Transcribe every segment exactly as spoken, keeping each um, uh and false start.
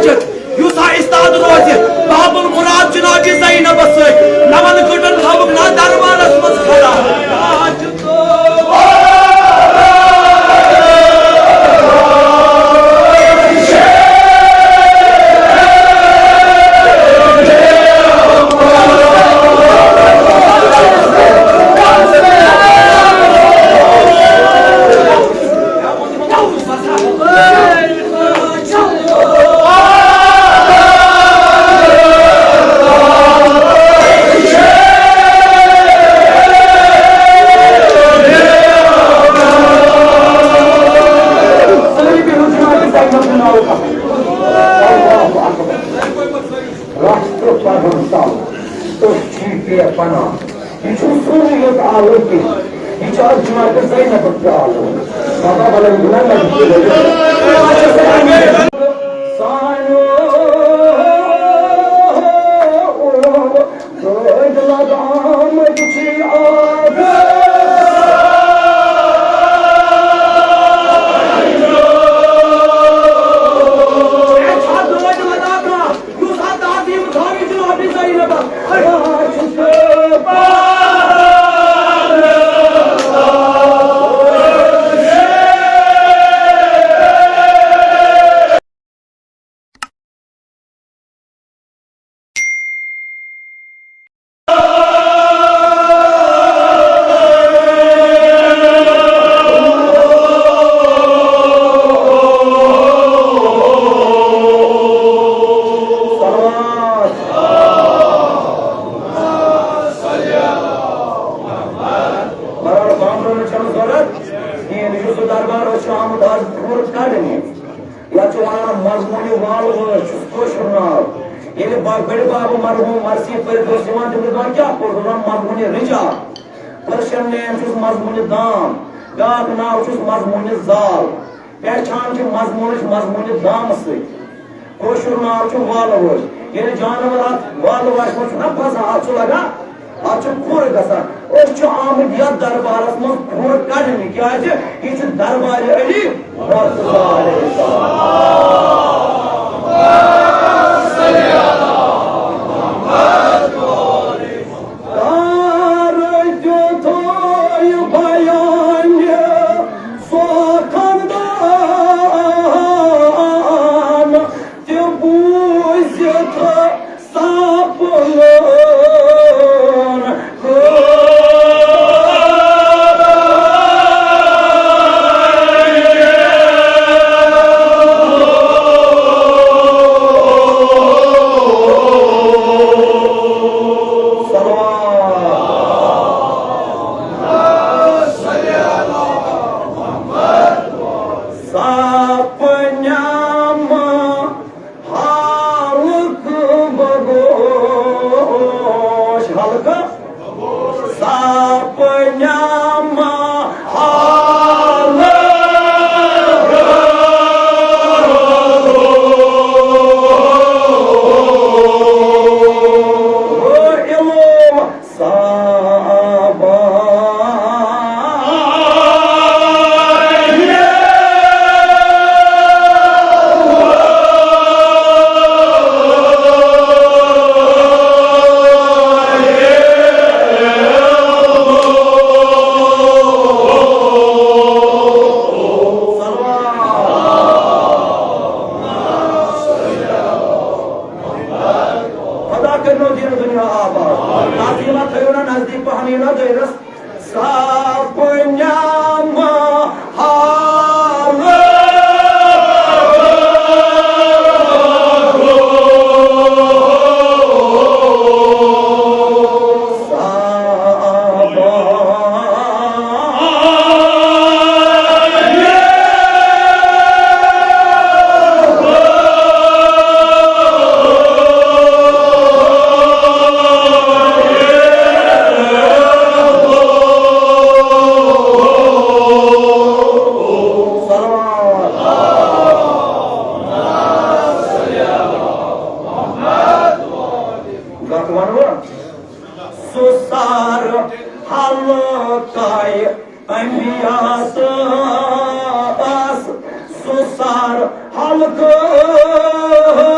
یُس ہا استاد روزِ باب المراد جناب زینبس سۭتۍ، نمن گٹن تھاوُکھ نا دربارس منٛز کھڑا۔ رَس تہٕ پَرُن تَل، أسۍ چھِ بے پناہ۔ یہِ چھُنہٕ سورُے یوت آلو کینٛہہ، یہِ چھُ از جناب زینبُک تہِ آلو۔ بابا بلن بلن لگہِ۔ سانیو دٲدۍ لد آمٕتۍ چھِ آز۔ اے چھا دٲدۍ لد آمٕتۍ؟ یُس اَتھ تعظیٖم تھاوِ جناب زینبَس۔ مگر بامبرُن چھُنہٕ ضروٗرت کِہیٖنۍ۔ یُس سُہ دربار اوس، چھُ آمُت آز پوٗرٕ کَڑنہِ۔ یَتھ چھُ وَنان مضموٗنِ والہٕ وٲج، چھُس کٲشُر ناو۔ ییٚلہِ با-، بٔڈِ بابہٕ مرحوٗم مرثی پٔرِتھ اوس یِوان، تٔمِس دَپان، کیٛاہ پوٚرُتھ؟ دَپان، مضموٗنِ رِجال۔ پٔرشَن نیم چھُس مضموٗنِ دام۔ بیٛاکھ ناو چھُس مضموٗنِ زال۔ پہچان چھِ مضموٗنٕچ مضموٗنِ دامہٕ سۭتۍ۔ کٲشُر ناو چھُ والہٕ وٲج۔ ییٚلہِ جانور اَتھ والہٕ واجہِ منٛز چھُنہ پھسان، اَتھ چھُ لگان، اَتھ چھُ کھُر گژھان۔ أسۍ چھِ آمٕتۍ یَتھ دربارَس منٛز کھُر کَڑنہِ، کیٛازِ یہِ چھُ دربارِ علی مرتضیٰ علیہ السلام۔ کر دیُتھُے بیانِ سُہ خاندان تہِ بوٗزِتھ سپنہٕ۔ سپنم ہلکہٕ بگوش، ہلکہٕ سپنم ہلکہٕ۔ علم صعبہ۔ خدا کٔرِنو دیٖن دُنیا آباد۔ تعظیٖمہ تھٲیِو نا نزدیٖک پہن، یہِ نا دٲیرَس۔ سپنم حال۔ گتھ ونہٕ بہٕ۔ سُہ سر حلقہٕ انبیاء تہٕ آس، سُہ سر حلقہٕ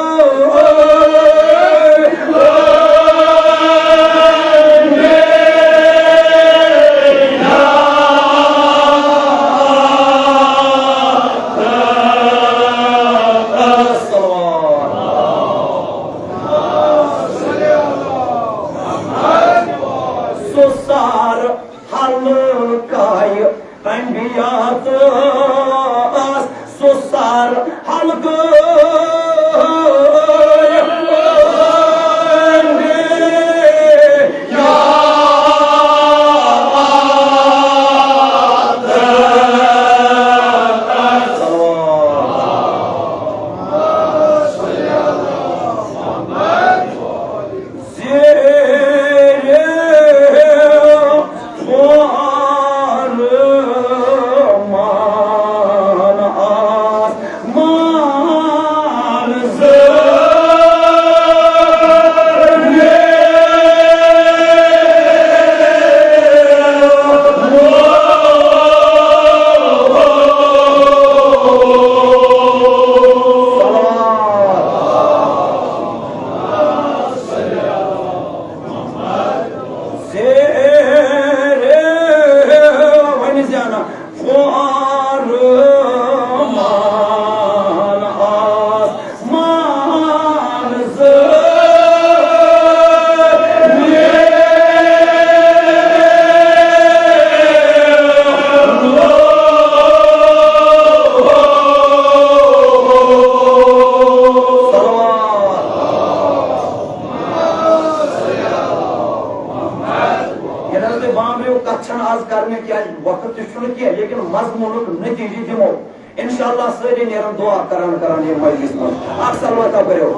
وقت تہِ چھُنہٕ کینٛہہ، لیکن مضموٗنُک نتیٖجہٕ دِمو۔ انشاءاللہ سٲری نیرن دعا کران کران ییٚمہِ مجلس منٛز۔ اکھ صلوات کٔرِو۔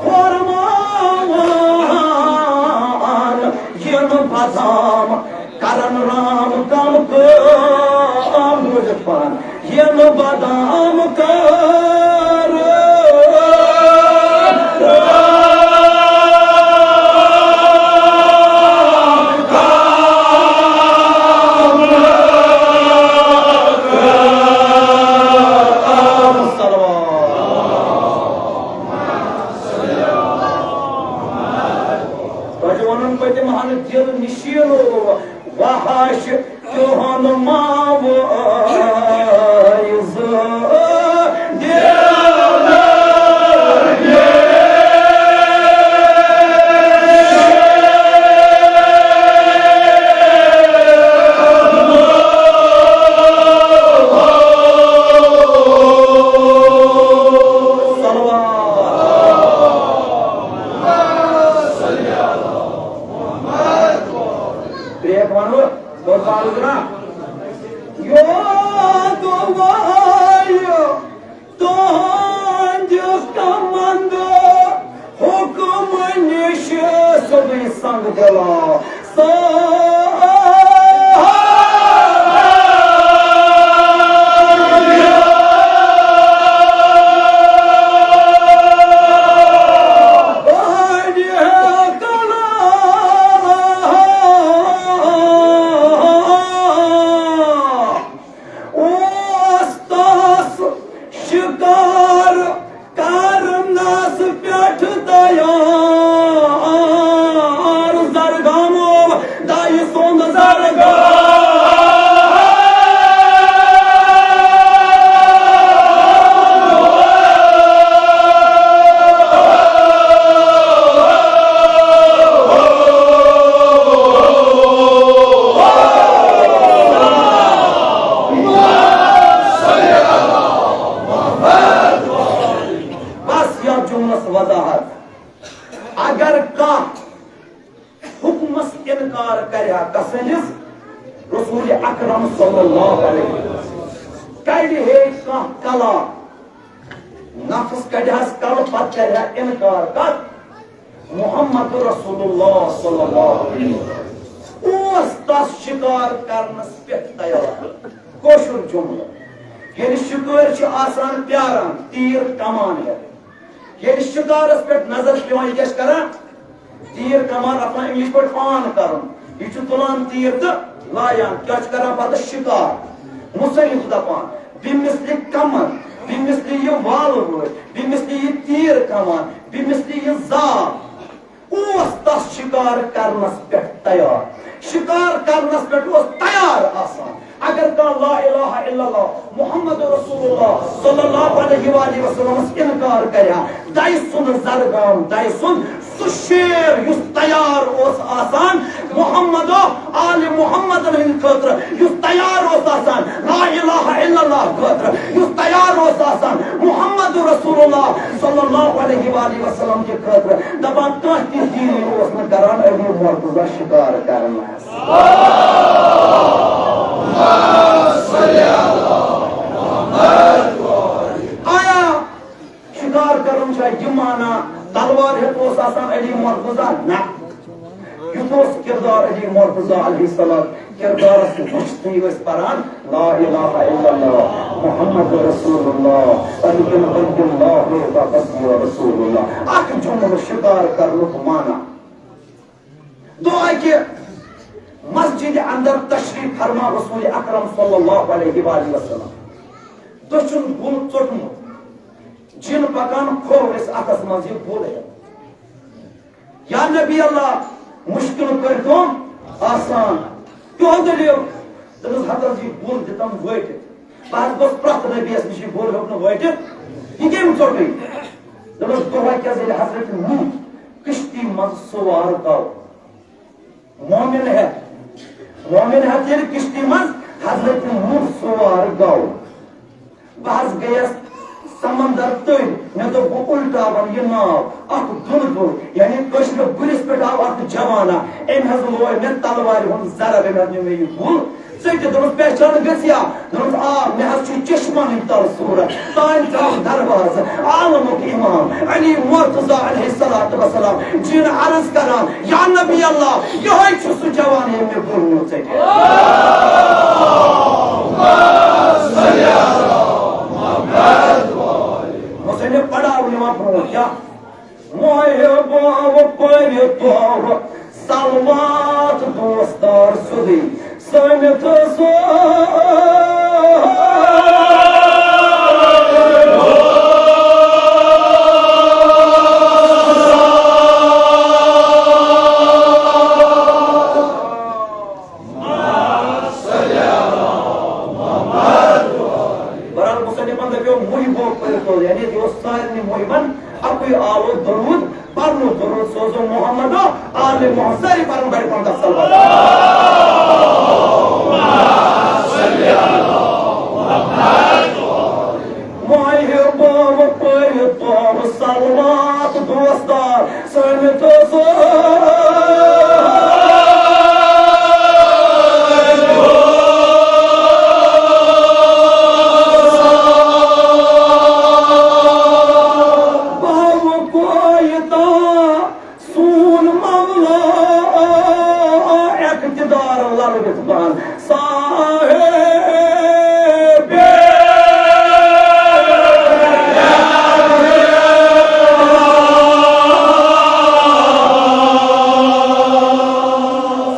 فرمان یِنہٕ بدام کرن رام کم کٲم۔ بوٗزِتھ پران۔ یِنہٕ بدام کر۔ تۄہہِ چھُ وَنُن پٔتِم ہَن دِل نِشیٖنو وحش تِہُنٛد ماوٕ ٲیزٕ دِل۔ صلوات۔ کرٛیکھ وَنہٕ بہٕ، بہٕ وَنہٕ جِناب۔ یوت وایہِ تُہنٛدِ کمند حُکم نِش صبحی سنگ دِلا۔ اوس تس شکار کرنس پٮ۪ٹھ تیار، زرگامو دایہِ سُنٛد زرگام۔ بس یتھ جملس وضاحت۔ اگر کانٛہہ حکمس انکار کرِ ہا کسٕنٛدِس، رسول اکرم صلی اللہ علیہ وسلم کڑِ ہے کانٛہہ کلام، نفس کڑِ ہس کلہٕ، پتہٕ کرِ ہا انکار۔ کتھ؟ محمد رسول اللہ صلی اللہ علیہ وسلم اوس تس شکار کرنس پٮ۪ٹھ تیار۔ کٲشُر جملہٕ، ییٚلہِ شکٲرۍ چھِ آسان پیاران تیٖر کمان ہٮ۪تھ، ییٚلہِ شکارس پٮ۪ٹھ نظر چھِ پٮ۪وان، یہِ کیٛاہ چھِ کران؟ تیٖر کمان رٹان، أمِس چھِ پٲٹھۍ پان کرُن۔ یہِ چھُ تُلان تیٖر تہٕ لایان۔ کیٛاہ چھُ کران پتہٕ؟ شکار۔ مُصنِف دپان، بمثل کمن، بمثل یہِ والہٕ وٲرۍ، بمثل یہِ تیٖر کمان، بمثل یہِ زال۔ اوس تس شکار کرنس پٮ۪ٹھ تیار۔ شکار کرنس پٮ۪ٹھ اوس تیار آسان۔ اگر کانٛہہ لا الہ الا اللہ محمد رسول اللہ صلی اللہ علیہ وآلہ وسلمس انکار کرِ ہا، دَیہِ سُنٛد زرگام، دَیہِ سُنٛد سُہ شیر یُس تیار اوس آسان محمد و آل محمد ہٕنٛدِ خٲطرٕ، یُس تیار اوس آسان لا الہ الا اللہ خٲطرٕ، یُس تیار اوس آسان محمد رسول اللہ صلی اللہ علیہ وآلہ وسلم کہِ خٲطرٕ، دپان کانٛہہ تہِ جیٖنی اوس نہٕ کران علی مرتضی شکار کرنس۔ آیا شکار کرُن چھا یہِ معنی، تلوار ہیٚتھ اوس آسان علی مرتضی؟ نہ۔ یُتھ اوس کردار علی مرتضی علیہ السلام، کردارس وٕچھتھٕے ٲسۍ پران لا الہ الا اللہ محمد رسول اللہ، تمہِ کِنۍ ؤنۍ تِم لا ہوگا بس یا رسول اللہ۔ اکھ جملہٕ شکار کرنُک معنی۔ دۄہ اکہِ مسجد اندر تشریف فرما رسول اکرم صلی اللہ علیہ وآلہ وسلم۔ دٔچھُن بُل ژوٚٹمُت۔ جِن پکان کھوورِس اتھس منٛز یہِ بُل ہٮ۪تھ۔ یا نبی اللہ، مشکل کٔرۍتو آسان۔ کیٛاہ دٔلیٖل؟ دوٚپمَس، ہتہٕ حظ یہِ بُل دِتم وٲٹِتھ۔ بہٕ حظ گوٚژھ پرٛٮ۪تھ نبیَس نِش یہِ بُل ہیوٚک نہٕ وٲٹِتھ۔ یہِ کٔمۍ ژوٚٹُے؟ دوٚپمَس، دۄہے کیٛاہ ییٚلہِ حضرت نوح کشتی منٛز سوار گوٚو۔ مومن ہٮ۪تھ، مومن ہٮ۪تھ ییٚلہِ کشتی منٛز حضرت نوح سوار گوٚو، بہٕ حظ گٔیَس سمندر تٔلۍ۔ مےٚ دوٚپ، بہٕ اُلٹاوَن یہِ ناو۔ اکھ دُلہٕ دُل، یعنی کٲشرِ گُرِس پٮ۪ٹھ آو اکھ جوانا، أمۍ حظ لوے مےٚ تلوارِ ہُنٛد ضرب، أمۍ حظ نیوٗ مےٚ یہِ گُل ژٔٹِتھ۔ دوٚپمَس، پہچان گٔژھیا؟ دوٚپمَس، آ، مےٚ حظ چھُ چشمَن تَل صوٗرت، تانۍ ترٛاو دروازٕ۔ عالمُک امام علی مرتضیٰ علیہ الصلوۃ والسلام جِن عرض کران، یا نبی اللہ، یِہوٚے چھُ سُہ جوان، ییٚمۍ مےٚ گُل نیوٗ ژٔٹِتھ۔ مُصنِف پڑاو نِوان برونٛٹھ، کیٛاہ؟ محبو پٔرۍ تو صلوات دوستار سیوٚدُے سٔمِتھ سُہ۔ بہرحال، مصنفن دپیو، محبو پٔرۍ تو، یعنی یہِ اوس سارنٕے محبن اکُے آلو درود پرنُک، درود سوزو محمد، آل محمد، سٲری پرن بڑِ پہن صلوات۔ محبو پٔرۍ تو صلوات دوستار سٔمِتھ سُہ۔ بہٕ ہاوٕ کویتہٕ سون مولا اقتدار للوِتھ بان صاحب۔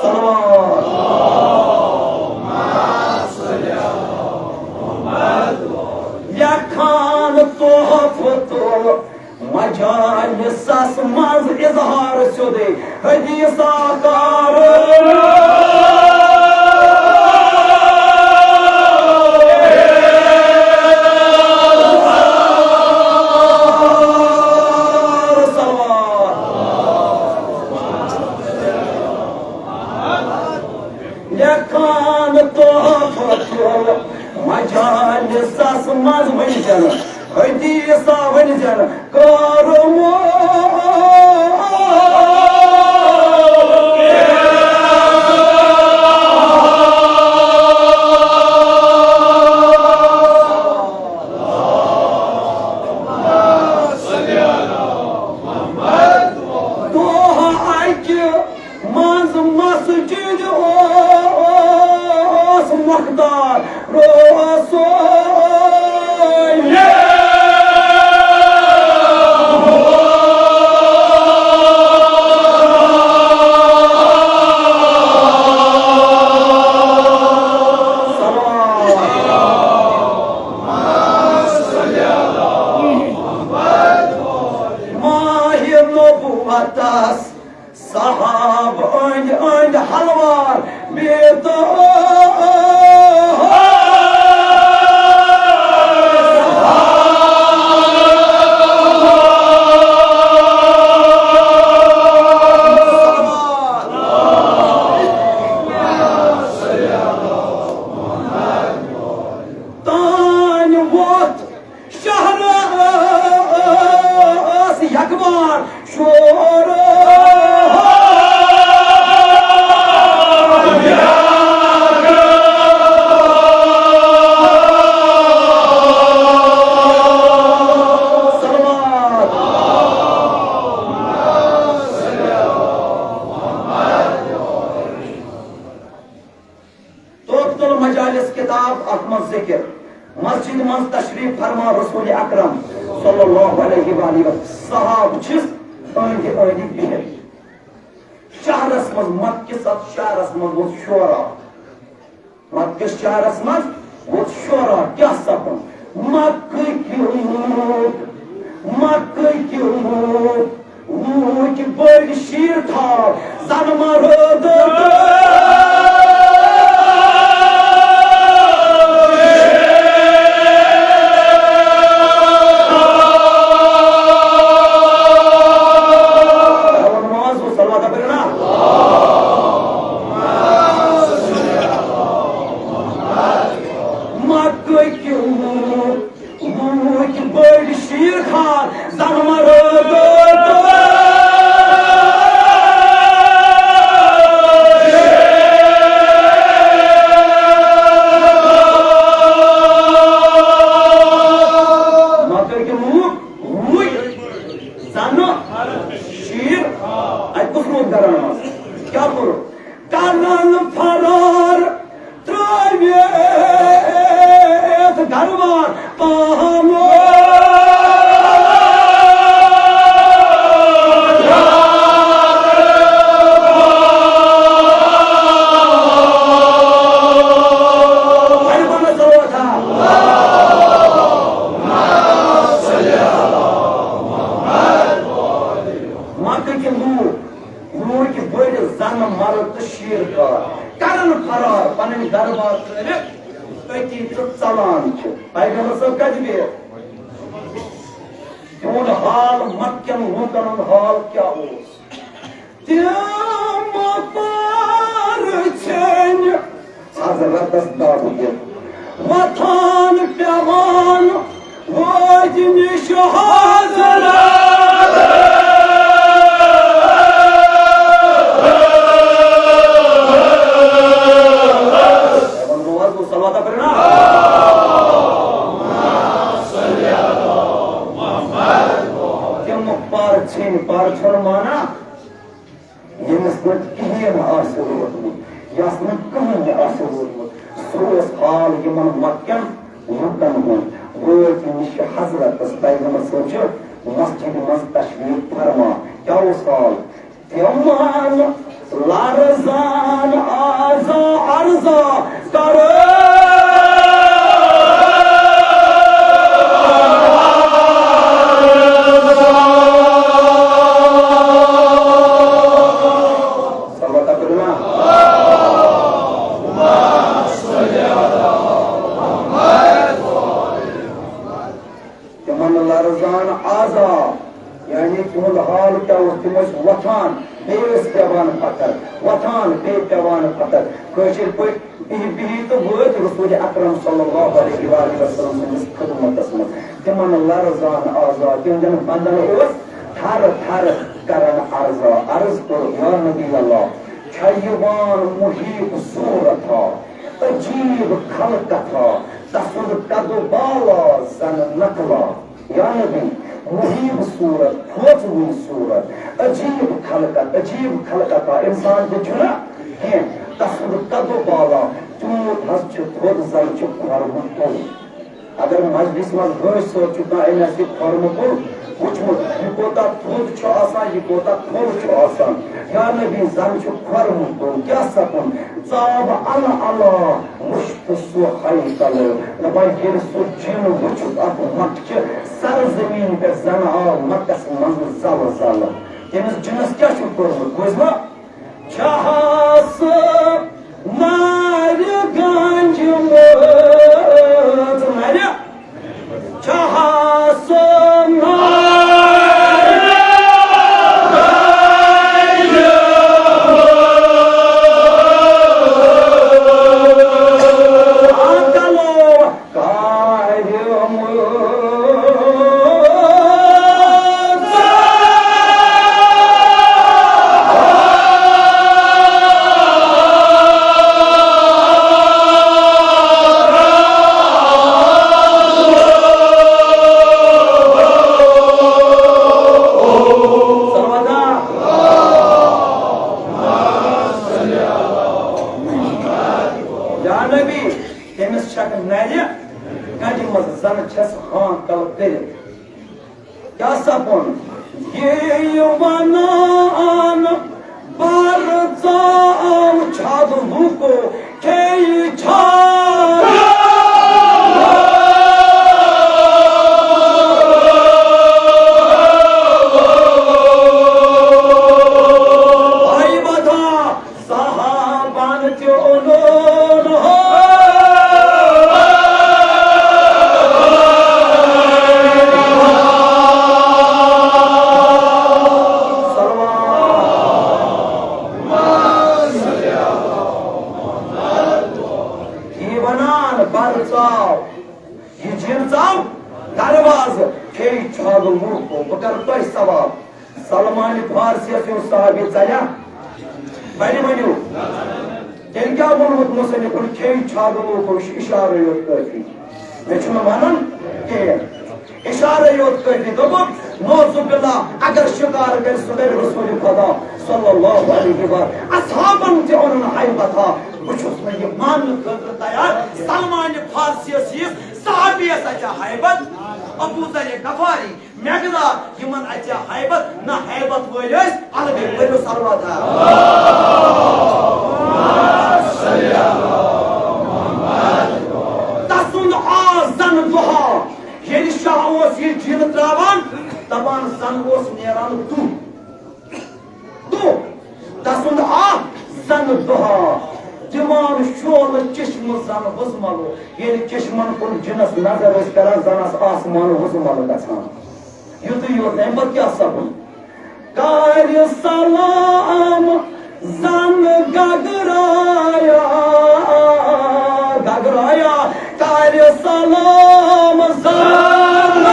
صلوات۔ لیکھان تحفہٕ تہٕ مجالسس منٛز اظہار سیوٚدُے حدیثہ کار۔ صلوات۔ لیکھان تحفہٕ تہٕ مجالسس منٛز ؤنۍ زن حدیثہ ؤنۍ زن کارو۔ دۄہ اکہِ منٛز مسجد اوس مۄختار رسول۔ ماہِ نبوتس صحاب أنٛدۍ أنٛدۍ ہلوار بیتار۔ تانۍ ووت شہرس یکبار شور۔ تحفۃ المجالس کتاب، اتھ منٛز ذکر، مسجد منٛز تشریف فرما رسول اکرم صلی اللہ علیہ وآلہ وسلم، صحابہ چھِس أنٛدۍ أنٛدۍ بِہِتھ۔ شہرس منٛز، مکہ کِس اتھ شہرس منٛز ووٚتھ شورا، مکہ کِس شہرس منٛز ووٚتھ شورا، کیٛاہ سپُد؟ مکہ کہِ لوٗکھ، مکہ کہِ لوٗکھ وُچھ بٔڑۍ شیٖر تھاو زن مرد۔ مکہ کہِ لوٗکھ وُچھ بٔڑۍ خان زن مرد۔ مکر کے لوگ ہوئی زن شیر۔ اتہِ کُس لوگ گران آز؟ کیٛاہ کوٚرُکھ؟ کرن فرار ترٲوِتھ گروا پہم۔ مکہ کہِ لوٗکھ یوٗرۍ کہِ بٔڑۍ زنہٕ مرد تہٕ شیٖر کار کرن فرار، پنٕنۍ گرٕ بار ترٲوِتھ أتی تہٕ ژلان چھِ۔ پیغمبر صٲب کتہِ بیٖٹھ؟ تِہُنٛد حال، مکہ کٮ۪ن لوٗکن ہُنٛد حال کیٛاہ اوس؟ تِم پرژھنۍ حضرتس دب دِتھ وۄتھان پٮ۪وان وٲتۍ نِش حضرت۔ وَنہٕ بہٕ حظ، صلوات پٔرِو نا۔ تِم پرژھنۍ، پرژھُن مانا ییٚمِس نہٕ کِہیٖنۍ آسہِ روٗدمُت، یَس نہٕ کٕہٕنۍ آسہِ روٗدمُت، سُہ اوس حال یِمن مکہ کٮ۪ن لوٗکن ہُنٛد۔ وٲتۍ نِش حضرتس، پیغمبر صٲب چھِ مسجدِ منٛز تشریٖف فرما۔ کیٛاہ اوس حال؟ تِمن لرزان آزا عرضا کرو۔ صلوات پٔرِو نا۔ تِمن لرزان آزا، یعنی تِہُنٛد حال کیٛاہ اوس؟ تِم ٲسۍ وۄتھان، بیٚیہِ ٲسۍ پٮ۪وان پتھر، وۄتھان، بیٚیہِ پٮ۪وان پتھر۔ کٲشِر پٲٹھۍ بِہِتھ بِہِتھ تہٕ وٲتۍ رسول اکرم صلی اللہ علیہ وآلہ وسلم سٕنٛدِس خدمتس منٛز۔ تِمن لرزان آزا، تِہنٛدٮ۪ن بندن اوس تھر تھر کران عرضا۔ عرض کوٚر، یا نبی اللہ، چھا یِوان محیط صورت ہا، عجیب خلقت ہا، تسُنٛد قد و بالا زن نقلا۔ یا نبی، محیط صورت، کھوژوٕنۍ صورت، عجیب خلقت، عجیب خلقت ہا، انسان تہِ چھُنہ کینٛہہ، تسُنٛد قد و بالا تیوٗت حظ چھُ تھوٚد زن چھُ کھۄرمُت تُل۔ اگر مجلس منٛز وٲنٛسہِ سۭتۍ چھُ کانٛہہ، أمۍ آسہِ یہِ کھۄرمُت تُل وٕچھمُت، یہِ کوٗتاہ تھوٚد چھُ آسان، یہِ کوٗتاہ تھوٚد چھُ آسان۔ یا نبی، زن چھُ کھۄرمُت تُل، کیٛاہ سپُن؟ ژاو الہٕ الہٕ وُچھ تہٕ سُہ ہیکل۔ دپان ییٚلہِ سُہ جِن وُچھُکھ اتھ مکہٕ چہِ سرزمین پٮ۪ٹھ، زن آو مکس منٛز زلزلہٕ۔ تٔمِس جِنس کیٛاہ چھُ کوٚرمُت؟ بوٗزوا؟ چھہس نارِ گنج وٲژ نرِ، چھہس نارِ گنج وٲژ۔ آ، چلو۔ یا نبی، تٔمِس چھکھ نرِ گنجہِ منٛز زنہٕ چھس ہانکل کٔرِتھ۔ کیٛاہ سپُن؟ یہِ ونان بر ژاو چھد لوٗکو کھیٚیہِ چھال۔ آیہِ وۄتھان صحابن تہِ اوٚنُن ہو۔ صلوات۔ یہِ ونان بر ژاو، یہِ جِن ژاو۔ دروازٕ کھے چھالہٕ لوٗکو۔ بہٕ کرٕ تۄہہِ سوال، سلمان فارسیَس ہیوٗ صحابی ژَلیا؟ وۄنۍ ؤنِو، تیٚلہِ کیٛاہ ووٚنمُت مُصنِفن؟ کھے چھالہٕ لوٗکو، یہِ چھُ اِشارَے یوت کٲفی۔ مےٚ چھُنہٕ وَنُن کِہیٖنۍ۔ اِشارَے یوت کٲفی۔ دوٚپُکھ، نعوذ باللہ، اگر شِکار کرِ، سُہ کرِ رسول خدا صلی اللہ علیہ و اصحابن تہِ اوٚنُن ہیبت ہا۔ بہٕ چھُس نہٕ یہِ ماننہٕ خٲطرٕ تیار، سلمان فارسیَس یِژھ صحابیَس اَژیا ہیبت؟ ابو ذر غفاری، مقداد، یِمن اَژیا ہیبت؟ نہ، ہیبت وٲلۍ ٲسۍ الگٕے۔ پٔرِو صلوات ہا۔ تسُنٛد آ زن دۄہا، ییٚلہِ شاہ اوس یہِ جِن تراوان، دپان زن اوس نیران دُہ۔ دُہ، تسُنٛد آ زن دۄہا، دِوان شولہٕ چشمہٕ زن وُزملہٕ۔ ییٚلہِ چشمن کُن جِنس نظر ٲس کران، زن آس آسمان وُزملہٕ گژھان۔ یُتُے یوت نہٕ، اَمہِ پتہٕ کیٛاہ سپُد؟ کارِ سلام زن گگرایا، گگرایا، کارِ سلام زن۔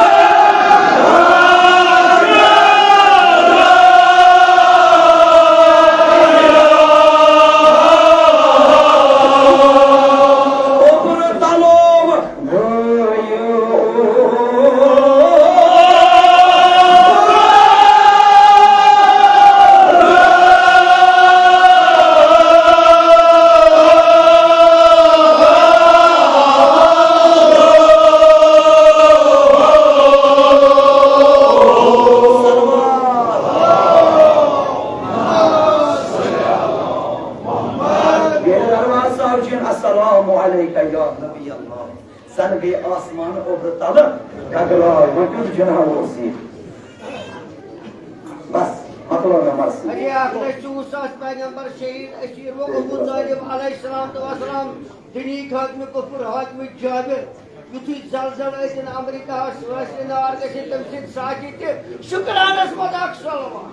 اوٚبرٕ تلوو ییٚلہِ دربار صاحب چھِ یِوان، السلام علیکہ یا نبی اللہ۔ زن گٔے آسمان اوٚبرٕ تلہٕ گگراے، وۄنۍ کیُتھ جناح اوس یہِ؟ بس، مۄکلٲو مےٚ مرثی۔ ارے اکھ لچھ ژوٚوُہ ساس پیغمبر شہید اسیر و ابو طالب علیہ الصلوۃ والسلام، دینی خاتمہ کفر حاتمہ جابر، یُتھُے زلزلہٕ ٲسِن امریکہس وٲسِن نار گٔژھِن تٔمۍ سٕنٛدۍ ساتھی تہِ شُکرانس منٛز اکھ صلوات۔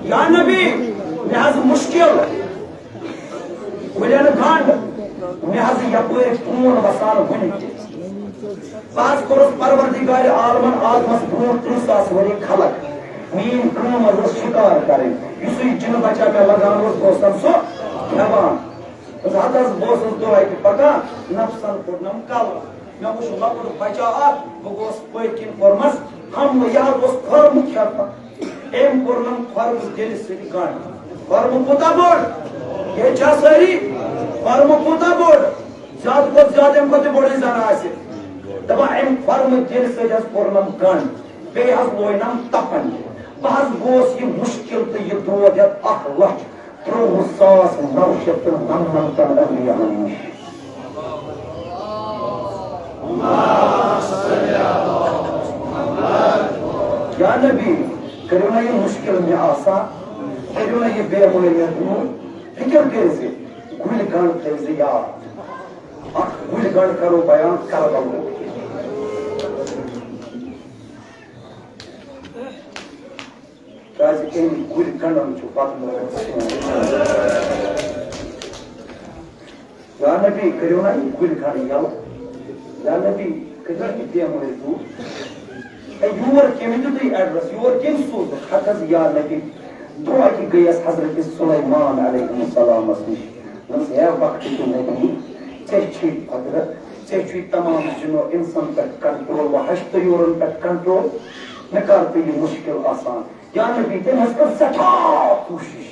یا نبی، مےٚ حظ مُشکِل، کُلٮ۪ن گنٛڈ، مےٚ حظ یپٲرۍ خوٗن وسان وُنہِ تہِ۔ بہٕ حظ کوٚرُس پروردگارِ عالمن آدمس برونٛٹھ ترٕٛہ ساس ؤری خلق۔ میٛٲنۍ کٲم حظ ٲس شِکار کرٕنۍ۔ یُس یہِ جِنہٕ بچہ مےٚ لگان اوس، بہٕ اوسُم سُہ کھٮ۪وان۔ حظ، ہتہٕ حظ بہٕ اوسُس دۄہے تہِ پکان، نفسن کوٚڑنم کلہٕ۔ مےٚ وُچھ لۄکُٹ بچہ اکھ، بہٕ گوس پٔتۍ کِنۍ کوٚرمس حملہٕ، یہِ حظ اوس کھۄرمہٕ کھٮ۪وان۔ أمۍ کوٚرنم کھۄرمہٕ دِلہِ سۭتۍ گنٛڈ۔ کھۄرمہٕ کوٗتاہ بوٚڑ؟ ییٚتہِ چھا سٲری؟ کھۄرمہٕ کوٗتاہ بوٚڑ؟ زیادٕ کھۄتہٕ زیادٕ اَمہِ کھۄتہٕ تہِ بوٚڑٕے زن آسہِ۔ دپان أمۍ کھۄرمہٕ دِلہِ سۭتۍ حظ کوٚرنم گنٛڈ، بیٚیہِ حظ لوینم تپن۔ بہٕ حظ گوس یہِ مُشکِل تہٕ یہِ دود ہٮ۪تھ اکھ لچھ ترٛۆوُہ ساس نَو شیٚتھ تہٕ نَمنَمتَن انبیاہن نِش۔ یا نبی، کٔرِو نہ یہِ مُشکِل مےٚ آسان، کٔرِو نہ یہِ بے مٲنِیت دوٗر۔ فِکر کٔرۍ زِ گُلۍ گنٛڈ تھٲوۍ زِ یاد۔ اکھ گُلۍ گنٛڈ کرو بیان کربلہٕ۔ کیازِ کہِ أمۍ گُلۍ گنڈن چھُ بدنٲوِتھ سون۔ یا نبی، کٔرِو نا یہِ گُلۍ گنڈ یَلہٕ۔ یا نبی، کٔرِو یہِ بیمٲرۍ دوٗر۔ ہے، یور کٔمۍ دیُتُے ایڈریس؟ یور کٔمۍ سوٗزُکھ؟ ہتہٕ حظ یا نبی، دۄہ اکہِ گٔیَس حضرت سلیمان علیہ السلامس نِش۔ دوٚپمَس، ہے وقت کہِ نبی، ژےٚ چھُے قۄدرت، ژےٚ چھُے تمام جِنو اِنسان پٮ۪ٹھ کنٹرول، و ہشتہٕ یورن پٮ۪ٹھ کنٹرول، مےٚ کر تہٕ یہِ مُشکِل آسان۔ یا نبی، تٔمۍ حظ کٔر سٮ۪ٹھاہ کوٗشِش،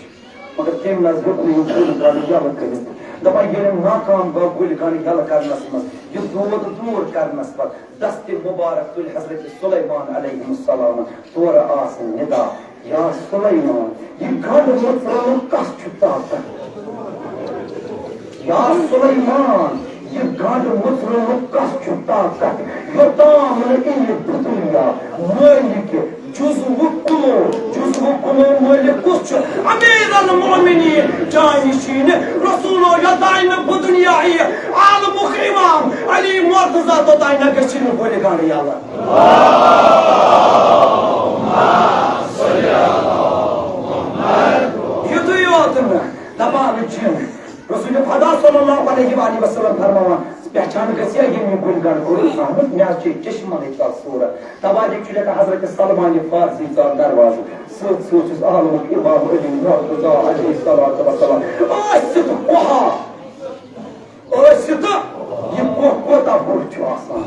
مگر تٔمۍ نہ حظ ہیوٚک نہٕ یہِ گُلۍ گنٛڈ یَلہٕ کٔرِتھ۔ دَپان، ییٚلہِ ناکام گوٚو گُلۍ گنٛڈ یَلہٕ کرنَس منٛز، یہِ دود دوٗر کرنَس پتہٕ، دستِ مُبارک تُلۍ حضرت سُلیمان علیہ السلامَن، تورٕ آس نِدا، یا سُلیمان، یہِ گنٛڈ مٕژراونُک کَس چھُ طاقت؟ یا سلیمان، یہِ گنٛڈ مٕژرٲونُک کس چھُ طاقت؟ یوٚتام نہٕ اِلہِ بُدُنیا مٲلِکہِ جُزوُ کُلو، جُزوُ کُلو مٲلِک کُس چھُ؟ امیر المومنین، جانشین رسولو، یوٚتام نہٕ بُدُنیا یِیہِ عالمُک امام علی مرتضی، توٚتام نہ گژھِ نہٕ گُلہِ گنٛڈ یَلہٕ۔ یُتُے یوت نہٕ، دپان چھِم، رسول خدا صلی اللہ علیہ وآلہ وسلم فرماوان، پہچان گژھِ ہا ییٚمۍ یہِ گُلۍ گنٛڈ کوٚر زامُت، مےٚ حظ چھِ چشمن ہٕنٛدۍ تَتھ صوٗرت۔ توے چھُ لیکھان حضرت سلمان فارسی ژاو دروازٕ، سۭتۍ سۭتۍ چھُس عالمُک امام علی مرتضیٰ علیہ الصلوۃ والسلام۔ ٲسِتھ کوہا، ٲسِتھ یہِ کوہ کوتاہ بوٚڑ چھُ آسان،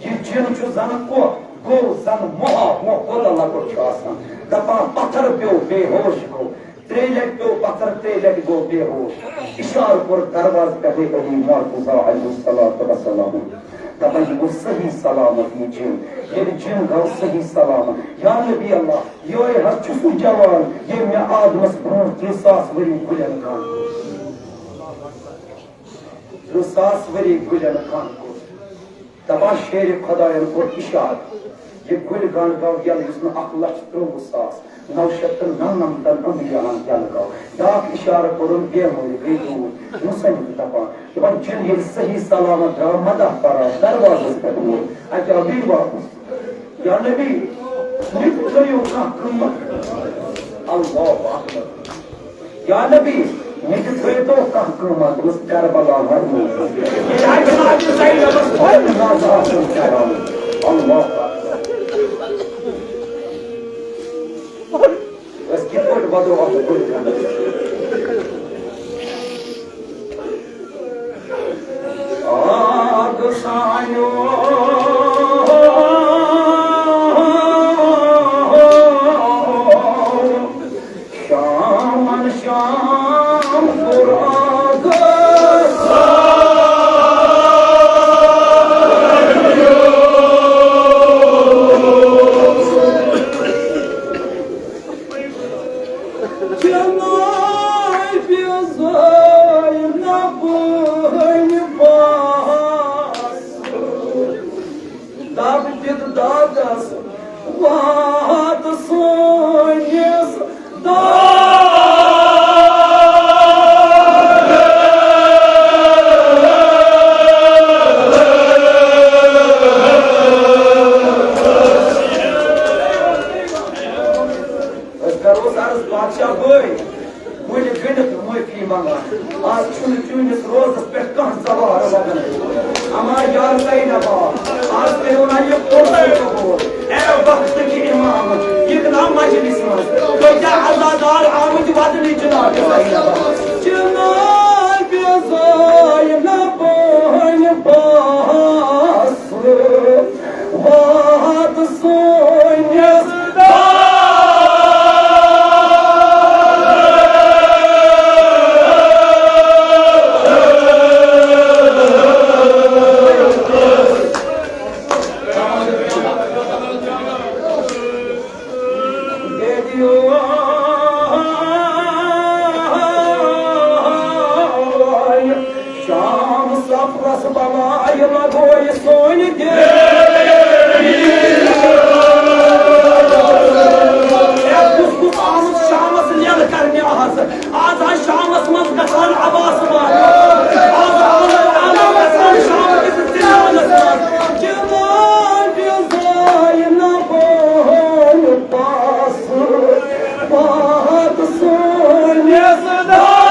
یہِ جِن چھُ زَن کوہ، گوٚو زَن مُہا، کوہ کوتاہ لۄکُٹ چھُ آسان۔ دَپان پَتھر پیوٚو، بے ہوش گوٚو۔ ترٛیٚیہِ لٹہِ پیوٚو پتھر، ترٛیٚیہِ لٹہِ گوٚو بے ہوش۔ اشارٕ کوٚر دروازٕ پٮ۪ٹھے علی مرتضیٰ علیہ الصلوۃ والسلام۔ دپان، یہِ گوٚو صحیح سلامت یہِ جِن۔ ییٚلہِ جِن گوٚو صحیح سلامت، یا نبی اللہ، یِہوٚے حظ چھُ سُہ جوان، ییٚمۍ مےٚ آدمس برونٛٹھ ترٕٛہ ساس ؤری گُلٮ۪ن کھنٛڈ کوٚر۔ ترٕٛہ ساس ؤری گُلٮ۪ن کھنٛڈ کوٚر۔ دپان شیرِ خداین کوٚر اشارٕ، یہِ گُلۍ گنٛڈ گوٚو یَلہٕ، یُس نہٕ اکھ لچھ ترٛۆوُہ ساس نَو شیٚتھ تہٕ نَمنَمتن انبیاہن یَلہٕ گوٚو۔ بیٛاکھ اشارٕ کوٚرُن، بے مٲرۍ گٔے دوٗر۔ مُصنف دپان، دپان، جِن ییٚلہِ صحیح سلامت درٛاو مداح کران دروازس پٮ۪ٹھ ووت، اَتہِ آو بیٚیہِ واپس۔ یا نبی، مےٚ تہِ تھٲیِو کانٛہہ قۭمتھ۔ اللہ اکبر۔ یا نبی، مےٚ تہِ تھٲیتو کانٛہہ قۭمتھ، بہٕ چھُس کربلا ہر منٛز۔ ییٚلہِ اَکہِ لٹہِ زینبس پنُن ناز آسُن کران۔ اللہ اکبر۔ أسۍ کِتھ پٲٹھۍ وَدو اَتھ گُلۍ گنٛڈَس؟ آگ سانیو شامن شام کوٚر آگ سانیو۔ جنابِ زینبٕنۍ پاس، دب دِتھ دادس وات سٲنِس دادس۔ أسۍ کرو عرض، بادشاہ بٲے، وۄنۍ گٔنڈِتھ معٲفی منٛگان۔ آز چھُنہٕ چٲنِس روزس پٮ۪ٹھ کانٛہہ زوال لگان۔ اما یا زینبا، آز کٔرِو نا یہِ پوٚز قبول۔ اے وقت کہِ امام، یہِ نا مجلس منٛز۔ کۭتیٛاہ عزادار آمٕتۍ ودنہِ جناب زینبا۔ جناب زینبا۔ وات سٲنِس شام سفرس بلایہِ لگویہِ سٲنۍ دِل۔ اے کُس کُس آمُت شامس لیلہٕ کرنہِ آز؟ آز آسہِ شامس منٛز گژھان عباس وارِ۔ آز آمُت آمُت گژھان شام کِس زِنٛدانس منٛز۔ جناب زینب ہُنٛد پاس۔ پاک سٲنِس دارس۔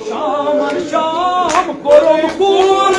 شامن شام کوٚرُم کُن۔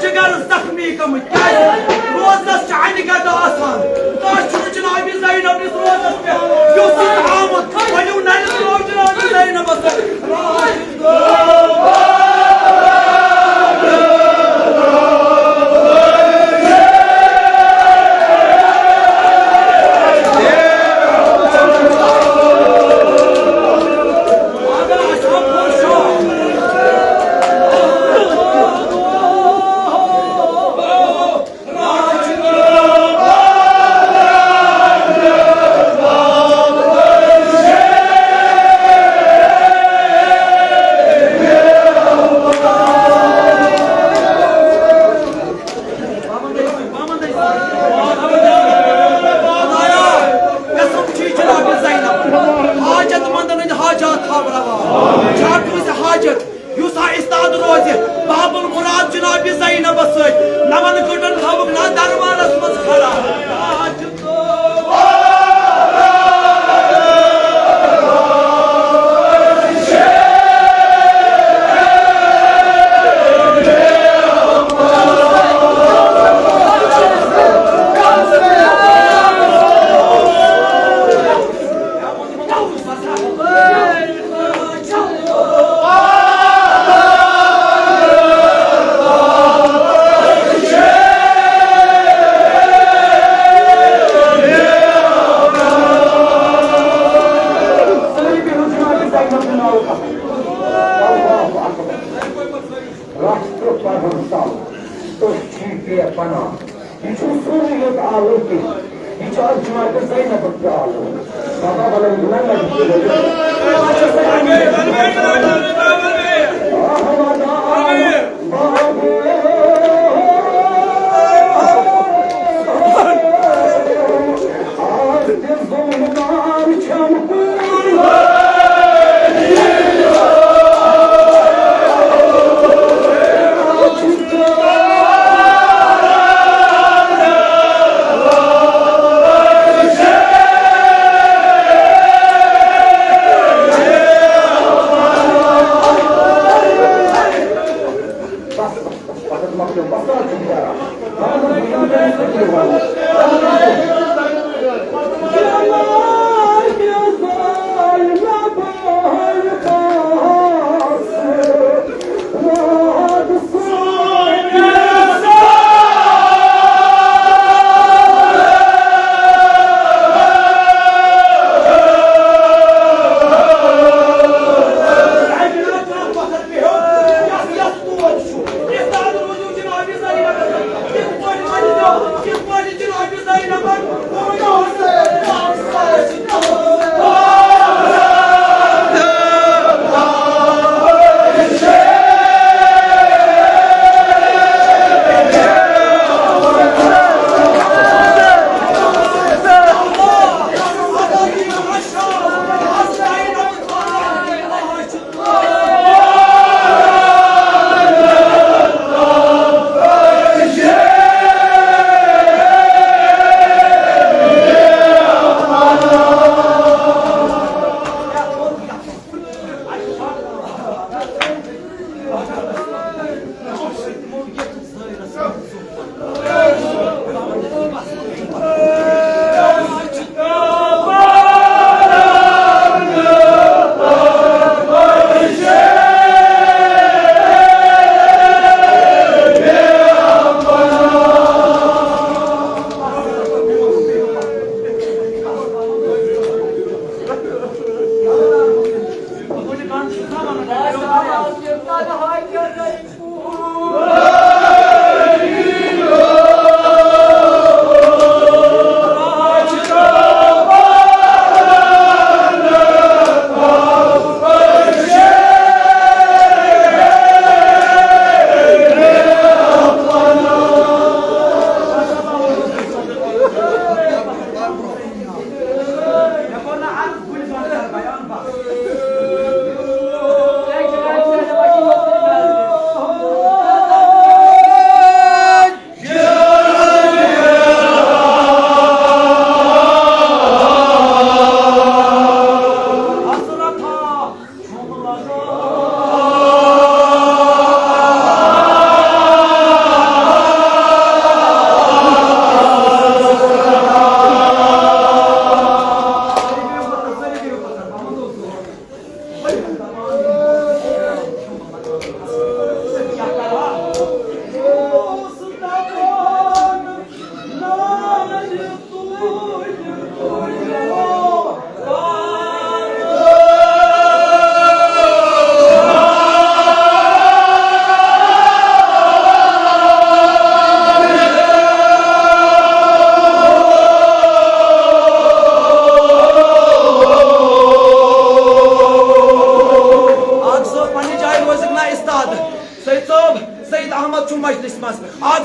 جگر زخمی گٔمٕتۍ۔ کیٛازِ؟ روزس چھِ اَنہِ گَٹہٕ آسان۔ کانٛہہ چھُنہٕ جناب زینب نِس روزس پٮ۪ٹھ یُس یہِ آمُت۔ ؤنِو نَرِ ترٛوو جناب زینبس سۭتۍ۔ قسم چھُے جناب زینب، حاجت مندن ہٕنٛدۍ حاجات تھاو روا۔ چھا کٲنٛسہِ حاجت؟ یُس ہا استاد روزِ باب المراد جناب زینبس سۭتۍ، نون گٲنٹن تھاوُکھ نا دربارس منٛز کھڑا۔ رَس تہٕ پَرُن تَل، تُہۍ چھِو بے پناہ۔ یہِ چھُ سورُے یوت آلو تہِ۔ یہِ چھُ از جناب زینبُک تہِ آلو۔ بابا ولن بلند۔ آز تہِ ظلم دار چھَم۔ آز صٲب، پننہِ جایہِ روزِکھ نا استاد۔ سید صٲب، سید احمد چھُ مجلس منٛز۔ آ،